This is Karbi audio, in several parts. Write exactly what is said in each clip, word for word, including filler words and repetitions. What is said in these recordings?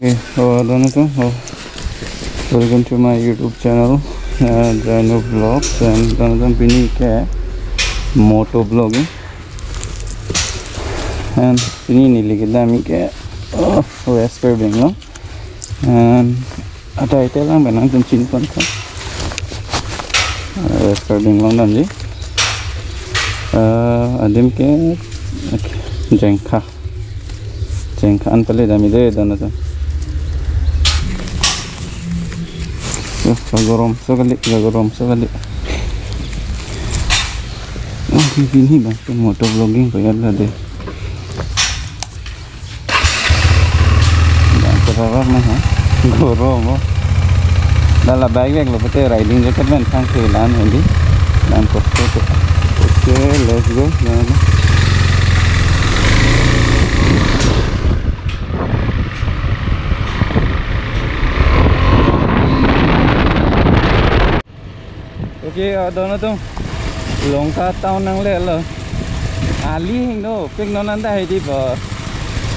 Oh, donatum, oh. Welcome to my YouTube channel, uh, Jaino Vlogs, and donatum pini ke moto vlogging. And pini neli kedam ke, oh, West Karbi Anglong. And ada itu lang benang tum chin pon ko. Uh, West Karbi Anglong damji. Uh, adim ke, okay, Jengkha. Jengkha an pale damji de donatum. Yo, kagorom so kali, kagorom so kali. Oh, pini bang, moto vlogging ko ya la de. Bang, terang na ha. Gorom, oh. Dah la bag bag lo, pete riding jacket pen thang ke lan hedi. Dan kosto to. Okay, let's go. Nah, nah. Okay, uh, donatum Longka town nanglelo. Ali hingno, pik non anta hedi ba.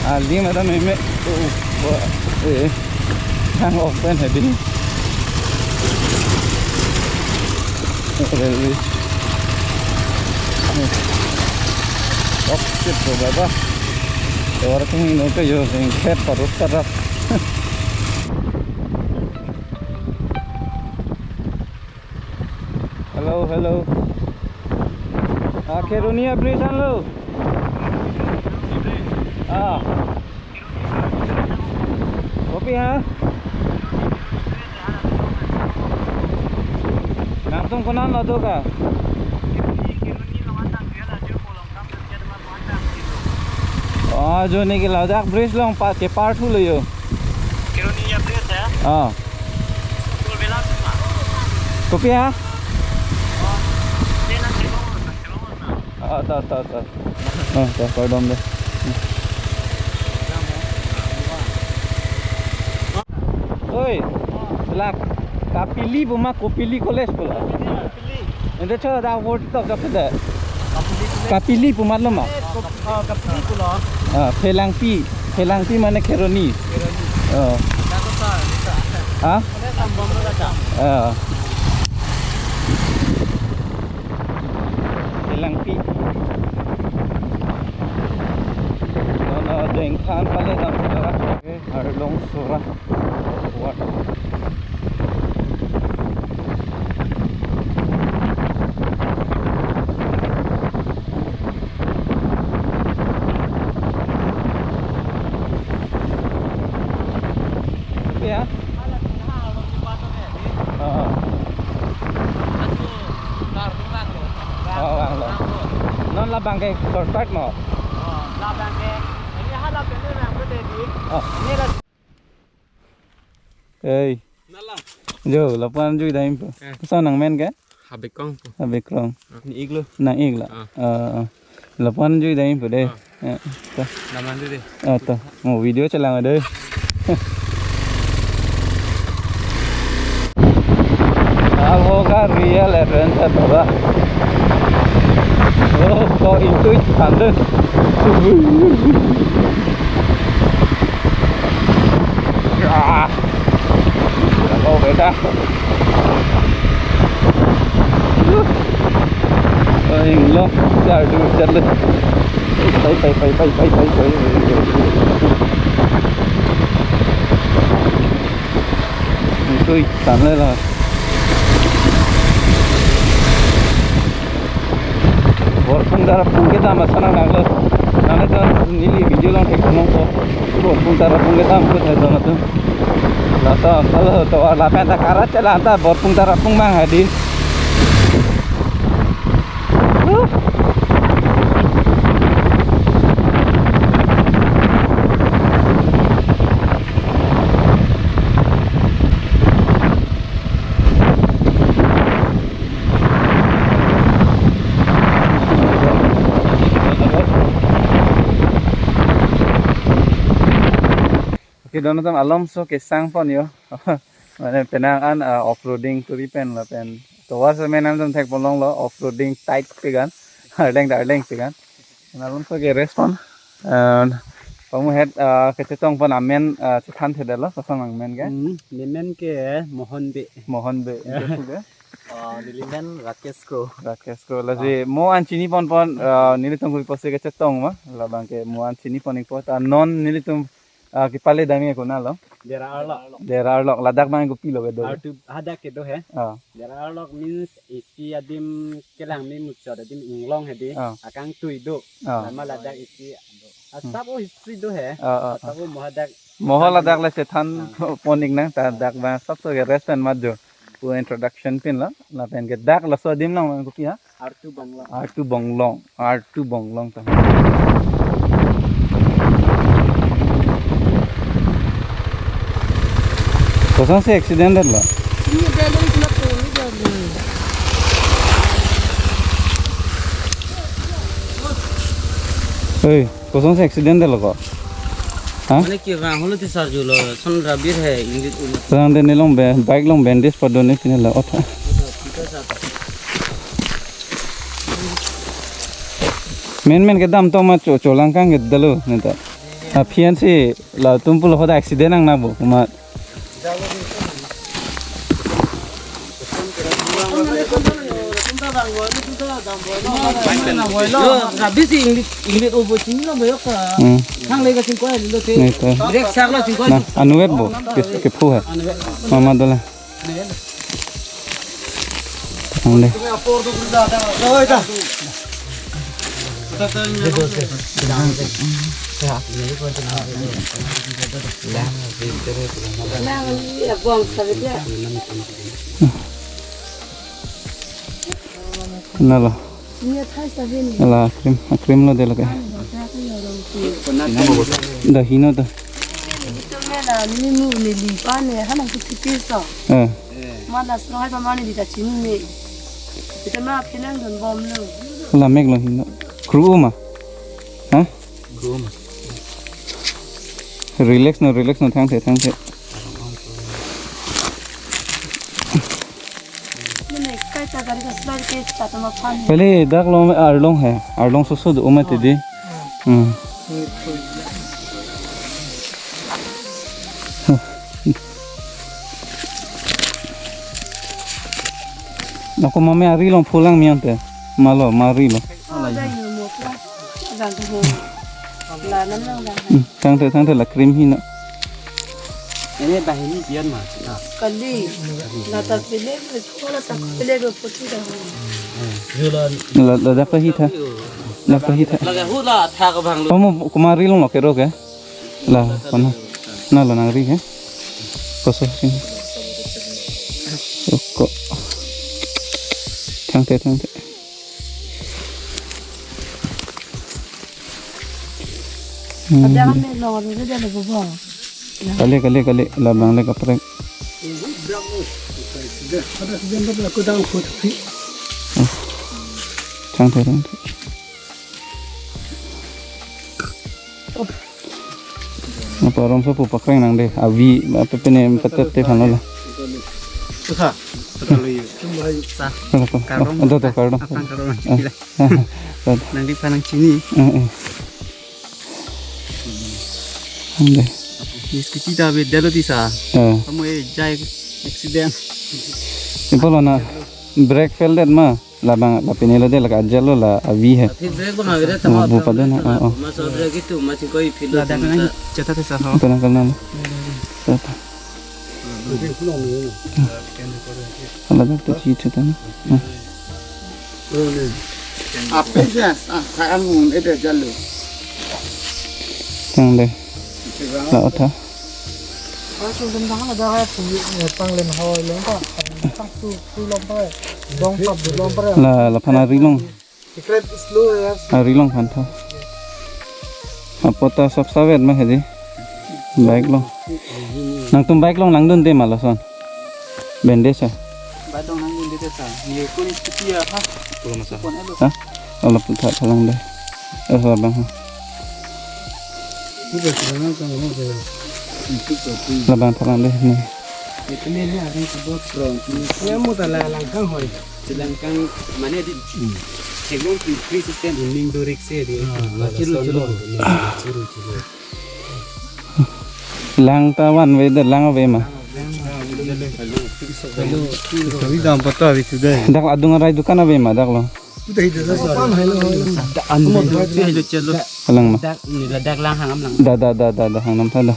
Ali madam meme, oh, ba, eh, hang open hedi. Railway. Oh, shit, bro, baba. Orang hingno ke yo, hing pet parut parap. Hello, hello. Ah, Kheroni bridge anlo. Ah. Kopi ha? Nangtum konat lo do ka? Ah, jo neli ke ladak bridge along pa kepar thulo yo. Kheroni bridge ya? Ah. Kopi ha? Ah, ta, ta, ta. Ah, ta, pardon de. Oi, la Kapili pu ma Kopili College pu la. Ente cho da word to kap de. Kapili pu ma lo ma. Ah, Kapili pu lo. Ah, Phelangpi. Phelangpi mane Kheroni. Kheroni. Oh. Kata sa, kata. Ha? Kata sa, bom lo kata. Ah. Phelangpi. Non, uh, Jengkha an pale dam sara. Okay, Arlong Sora. What? Ya? Oo. Oo, vanglo. Non labang ke shortcut mo? Oh. Hey. Nala. Jo, lapu-an jui dam-ipo. Eh. Koson nangmen ke? Habekrong pu. Habekrong. Ah, nang-ik lo. Nang-ik la. Ah. Ah, ah. Lapu-an jui dam-ipo de. Ah. Eh, to. Naman tu de. Ah, to. Mo video chelang de. Abo ka real adventure, baba. Oh, ko itu tandem. Ah. Ako beta. Oi, lo, char du, char le. Pai, pai, pai. Ui, tan le la. Borpung darpung kedam ason nanglo. Nangtum neli video along thek nangpo. Borpung darpung kedam ko thai donatum. Laso, halo, tovar lapen ta karat chelang ta Borpung darpung mang hadi. Okay, donatum alomso kesang pon yo. Mane penang an, ah, off-roading turi pen lapen. Tovar semen nangtum thek pon longlo off-roading tight pegan. Arleng arleng pegan. Alomso ke rest pon. And Pamu het, ah, kachetong pon amen, ah, chethan thedetlo, kosong amen ke? Hmm, nemen ke Mohon Bey. Mohon Bey, itu ke? Ah, nelimen Rakesh Kro. Rakesh Kro. Lasi mo an chini pon pon, ah, nelitum kopi pusi kachetong ma, labang ke mo an chini pon ikpo ta non nelitum, ah, kepale damji konatlo? Dera Arlok. Dera Arlok, ladak abang kopilo kedo? Artu hadak kedo he. Ah. Dera Arlok means isi adim kelang me muchot adim inglong hedi. Ah. Akangtui do. Ah. Lama ladak isi. Asap o history do he. Ah, ah, ah. Asap o mo hadak. Mo ladak le chethan pon iknang ta dak abang asapso ke rest pen mat jo. Pu introduction pinlo. Lapen ke dak laso adim lang abang kopi ha? Artu Bonglong. Artu Bonglong. Artu Bonglong ta. Kosonsi accident detlo? Ini dia lagi kena turun dia. Hei, kosonsi accident detlo ko? Ha? Mane ki vang holo ti sarjulo, son rabir hai, inglit umat. Rang de nelong be, bike along bandage padon ne pinelo, otha. Men men kedam tong ma cho, cholang kang ke dalo neta. Aphi ansi latum pulo hoda accident nangnabo, ma. Yo, rabi si inglit, inglit obo chini lo boyok ka. Hmm. Thang lega chingko lo te. Neta. Brake sak lo chingko. Na, anuet bo, ke, kepho hai. Anuet. Mama dola. Ang de. Nalo. Ala cream, cream lo de lake. Da hino da. Neli mu neli pa ne hanang kiti so. Eh. Mana srong hai pa mani di ta chini me. Ita ma pinang don bom lo. La mek lo hino. Kru ma. Ha? Kru ma. Relax no, relax no, thangthe, thangthe. Nene kai ta gari ka slide ke cha ta ma phan. Pele dak lo arlong hai. Arlong soso do ma te di. Hmm. Ako mame ari along phulang mian te. Malo, ma ari lo. Hmm, thangthe, thangthe la cream hino. Ini bahini biar ma. Kali. Lata pele, lata pele ko poti dah. La, ladak pa hitha. Ladak pa hitha. Laga hula thak bang lu. Pamu komat ari along lo kero ke? La, kono. Na lo nang ri ke? Koso sing. Ko. Thangthe, thangthe. Hmm. Ada kami lo, ada le bobo. Kali, kali, kali, labang le kaprek. Ada sejam berlaku dalam kopi. Thangthe, thangthe. Apa rom so pu pakreng nang de, avi, apa pene patet te phano la. Tusa, tusa lo yus. Sa. Kardom. Oh, do, do, kardom. Apang kardom. Ah. Nang di panang chini. Eh, eh. Ang de. Ni scooty ta be dalo tisa. Eh. Kamu eh jai accident. Ipo lo na brake fail det ma. Labang, la pine lo de la kajal lo la avi hai. Athi brake bang avi de. Oh, tama bu pado na, oh, oh. Masa brake itu, masih koi pilot. Ladak nang cheta te sa ho. Ito lang kalna lo. Cheta. Ala dak to chi cheta na. Hmm. Apa sih? Ah, sekarang mun ada jalur. Tang de. La otha. Ang sung dum dang la da ha pu, eh, panglen hoi long pa, pang su, su long pa, dong pa, bu long pa. La, laphan ari along. Tikret slow ya. Ari along aphan tha. Apot ta sop savet ma hedi. Bike along. Nangtum bike along langdunde ma lason. Bandage a. Bike along langdunde te sa. Ni kun scooty ya ha. Pulo masa. Kun elo. Ha? Ala pu tha thalang de. Eh, labang ha. Labang thalang de ni. Ini mu ta la langkang hoi. Langkang mane di. Theklong three system, ning do risk di. Ah, la chilo, chilo. Chilo, chilo. Lang ta vanve de, lang ave ma. Dak adung arai dukan ave ma dak lo. Lang ma. Dak lang hangam lang. Da da da da da hang nam tha da.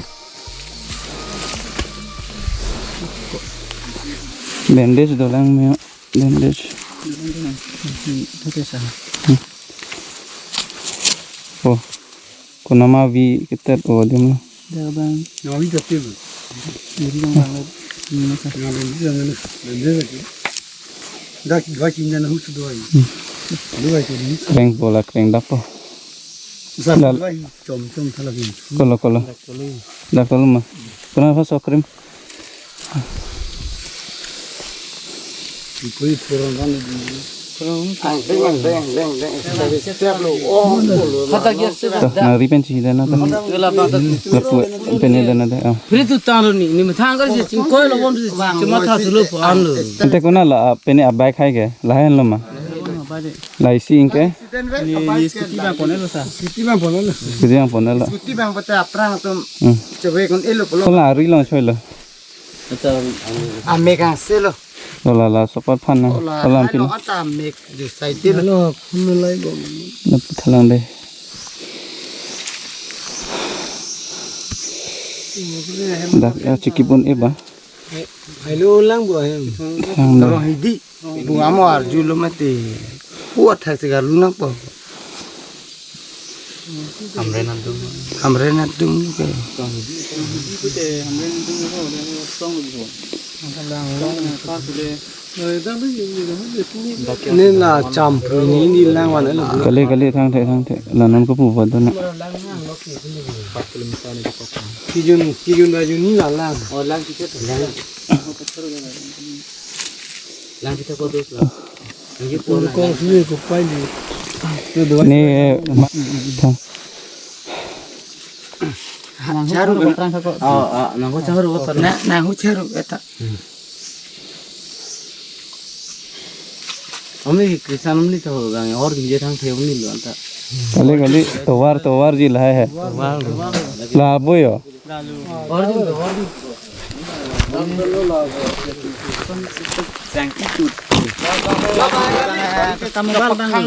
Bandage dolang me. Bandage. Hmm. Oh. Konama vi ketet o adim lo. Dak bang. Nawi jati bu. Diri bang bang. Ini masa. Nawi jati. Dak dua kinja na husu dua. Hmm. Dua kinja. Kreng pola kreng dapo. Sa dua. Chom chom thala bin. Kolo kolo. Dak tolo ma. Konat pho so krim. Ipui purang kan di. Ang deng ang deng deng deng. Step lo. Oh, lo. Kata dia step. Tuh, nang ripen sih dana tuh. Lapu pene dana deh. Oh. Free tu tang lo ni. Ni mathang kar si chingkoi lo bon si chima tha tu lo po an lo. Ante konat la, ah, pene abai khai ke. Lahen lo ma. Lai si ingke. Ni, ni scooty bang pon-e lo sa. Scooty bang pon-e lo. Scooty bang pon-e lo. Scooty bang pon-e aphrang atum. Hmm. Chove kon elo pulo. Kola ari long choi lo. Amek ang selo. Kola la sopat phan na. Kola, kola ano pin. Ata amek di sai til. Ano, kami lai go. Na puthalang deh. Dak ya chikip un-e ba. Hello lang bu ahem. Lang deh. Dorong hidi. Bu amo arju lo mati. Kuat hak tiga lu nang po. Hamren adung. Hamren adung ke. Ni na champru ni ni lang wan lo. Kali kali thangthe thangthe. La non ko pu ba dona. Kijun kijun ba jun ni la lang. Oh lang kita lang. Lang kita ko dos lang. Lang kita ko dos. Kong sini ko pai di. Ni ma thang. Nang hu charu kan? Nang hu charu kan? Oh, ah, nang hu charu kan? Na, nang hu charu eta. Ami Kristan ami to gang or ginje thangthe ami lo anta. Kali kali tovar tovar ji lahai hai. Tovar lo. La boyo. Or ginje or ginje. Thank you.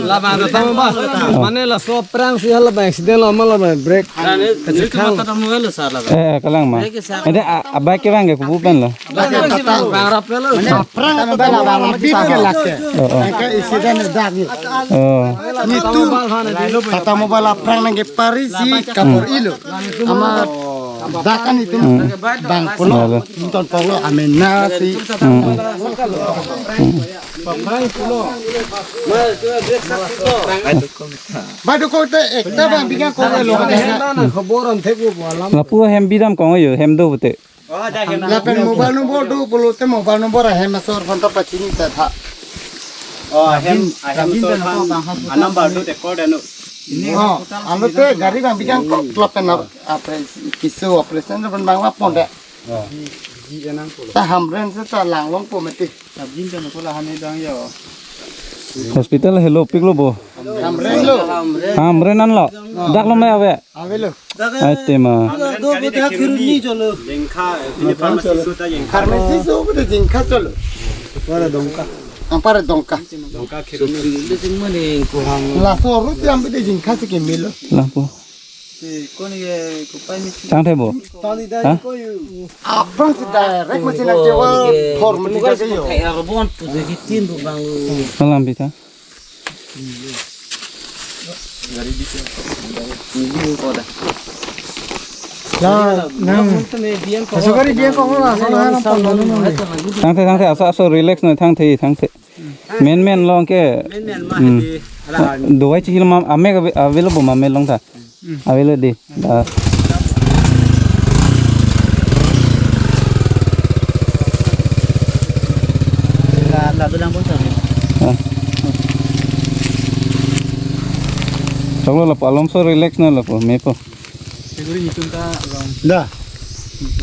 Labang ta tamo ba. Mane laso aphrang si halabang accident lo ma labang brake. Kachethang. Eh, kalang ma. Ede a, a bike ke bang ke kubu pen lo. Bang rap lo. Mane aphrang ta ba labang bit ke lak ke. Oh, oh. Angka accident dak ni. Oh. Nitum Tata Mobile aphrang nangkepari si kapor-i lo. Ama dak kan itum bang pulo. Nalo. Inton polo amena si. Hmm. Badu ko te ekta bang biga ko lo. Lapu hem bidam kong yo, hem do pute. Lapen mobile number do pulote mobile number ahem asor phone ta pachini ta tha. Oh, ahem, ahem asor phan, a number do te call dano. Oh, alote gari bang biga ko lapen apre kiso operation pen bang lapon de. Oh. Ta Hamren si ta lang longpo mati. Sabjin kan ko la hane dang yo. Hospital helo pik lo bo. Hamren lo. Hamren an lo. Dak lo me ave. Ave lo. Ai te ma. Do ko ta khirni cholo. Jengkha, ini pharmacy so ta jengkha. Pharmacy so ko ta jengkha cholo. Para Dongka. Ang para Dongka. Dongka khirni. Laso ru ti ambi de jengkha si kemelo. Lapo. Thangthe bo. Ha? Aphrang si direct machine ang chewa formally ka kayo. Malam pita. La, nang. Asokari dia ko la, so la na pon dulu. Thangthe, thangthe, aso, aso, relax noi, thangthe, thangthe. Men men long ke. Men men ma hmm. Hedi. Ala. Dawai chihil ma amek ave-, available ma men long ta. Hmm. Available de. Da. La, la bilang pun sa. Ah. Choklo lapu alom so relax na lapu mepo. Seguri nitum ta long. Da.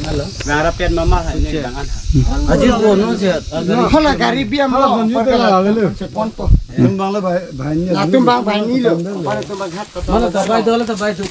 Halo. Nara pen mama ha ini dangan ha. Ajir ko no siya. Hala gari biam lo. Hala, perkala. Hala, hala. Sepon po. Tumbang lo bhai, bhai ni. Na tumbang bhai ni lo. Pada tumbang hat. Mana tabai do, tabai do.